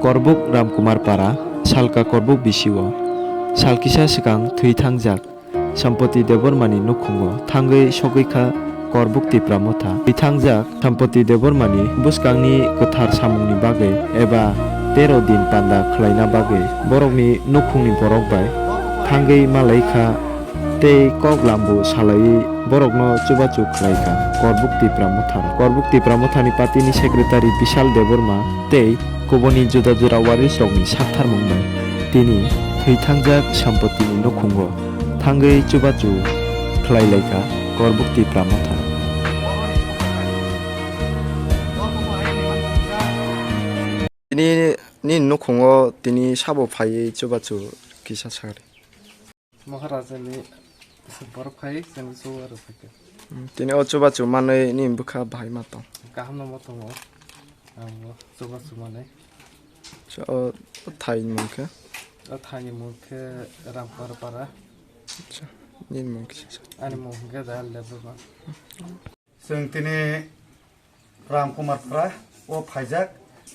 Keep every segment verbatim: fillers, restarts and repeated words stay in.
Korbuk Ramkumar Para, salka Korbuk bisio, salkisa swkang thwi thangjak Sampati Debbarmani nukhungo thangwi sogwi kha Korbuk Tipra Motha. Thwi thangjak Sampati Debbarmani bwskangni kwthar samungni bagwi eba tero din panda khlaina bagwi borokni nukhungni borok bai thangwi malai kha tei kok lambu salaiwi borokno chubachu khlai kha Korbuk Tipra Mothara. Korbuk Tipra Mothani partyni secretary Bishal Debbarma tei kubuni juda jora warisrokni saktharmung bai tini thwi thangjak Sampatini nukhungo thangwi chubachu khlai lai kha Korbuk Tipra Motha. Tini ni nukhungo tini sabo phaiwi chubachu kisa sakri. Maharajani borok phai, chwng chubachu phai kha. Hmm, tini o chubachu manwi ni bwkha bahai ma tong? Kaham no ma tongo. Ang bo chubachu manwi. Acha, o, o thai ni mung khe? O thai ni mung khe Ramkar Para. Acha, nini mung kisa sa. Ani mung khe Dayal Debbarma. Chwng tini Ramkumar Para o phaijak.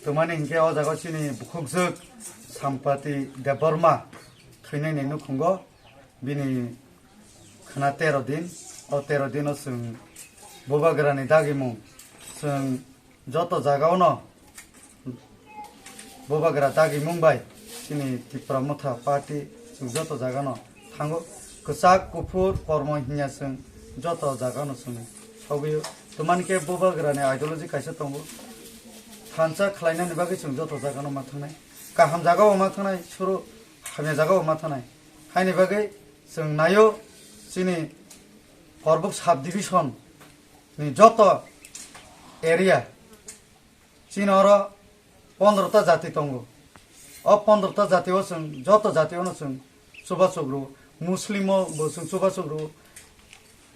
Twmani hinkhe o jaga chini bukhukjwk Sampati Debbarma thwinani nukhungo bini khwna tero din. O tero dino chwng bubagrani dagimung chwng joto jagao no bubagra dagimung bai chini Tipra Motha party chwng joto jagano thango. Kwchak kuphur kormo hinya chwng joto jagano chwng sogwio. Twmani khe bubagrani ideology kaisa tongo. Thansa khlainani bagwi chwng joto jagano ma thangnai. Kaham jagao ma thangnai, suru hamya jagao ma thangnai. Haini bagwi chwng naio chini Korbuk subdivision ni joto area. Chini oro pondro ta jati tongo. O pondro ta jati o chwng joto jati o no chwng chubachu rwo. Muslim o bo chwng chubachu rwo.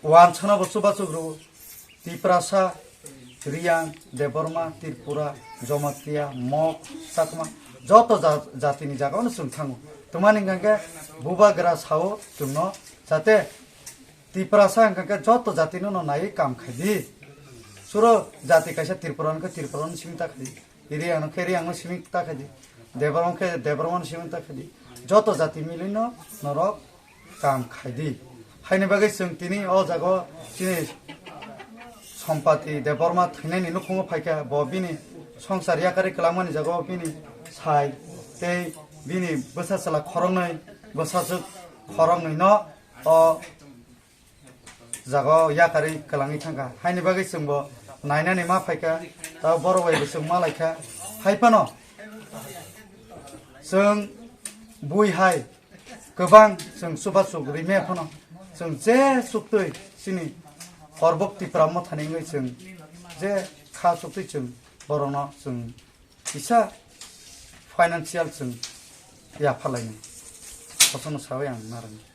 Wanchana bo chubachu rwo. Tiprasa, Riyang, Debbarma, Tripura, Jamatia, Mok, Chakma, joto ja-, jatini jaga o no chwng thango. Twmani hwnkha khe bubagra sao chwngno jate Tiprasa hwnkha khe joto jatino no naiwi kam khai di. Suro jati kaisa Tripura hwnkhe Tripura no simi ta khai di. Riyang no khe Riyang no simi ta khai di. Debbarma khe Debbarma no simi ta khai di. Joto jati mili no norok kam khai di. Haini bagwi chwng tini o jaga o chini Sampati Debbarma thwinani nukhungo phaikha, bo bini songsar yakarwi kwlangmani jaga o bini sai tei bini bwsa chwla khoroknwi, bwsajwk khoroknwi no o jaga o yakarwi kwlangwi thangkha. Haini bagwi chwngbo nainani ma phaikha, ta borok bai bo chwng ma laikha. Hai phano chwng bui hai kwbang chwng chubachu rimaya phano chwng je chuktwi chini Korbuk Tipra Mothani wngwi chwng je kha chuktwi chwng borokno chwng kisa financial chwng yapharlainai. Kosono sawi ang narwknai.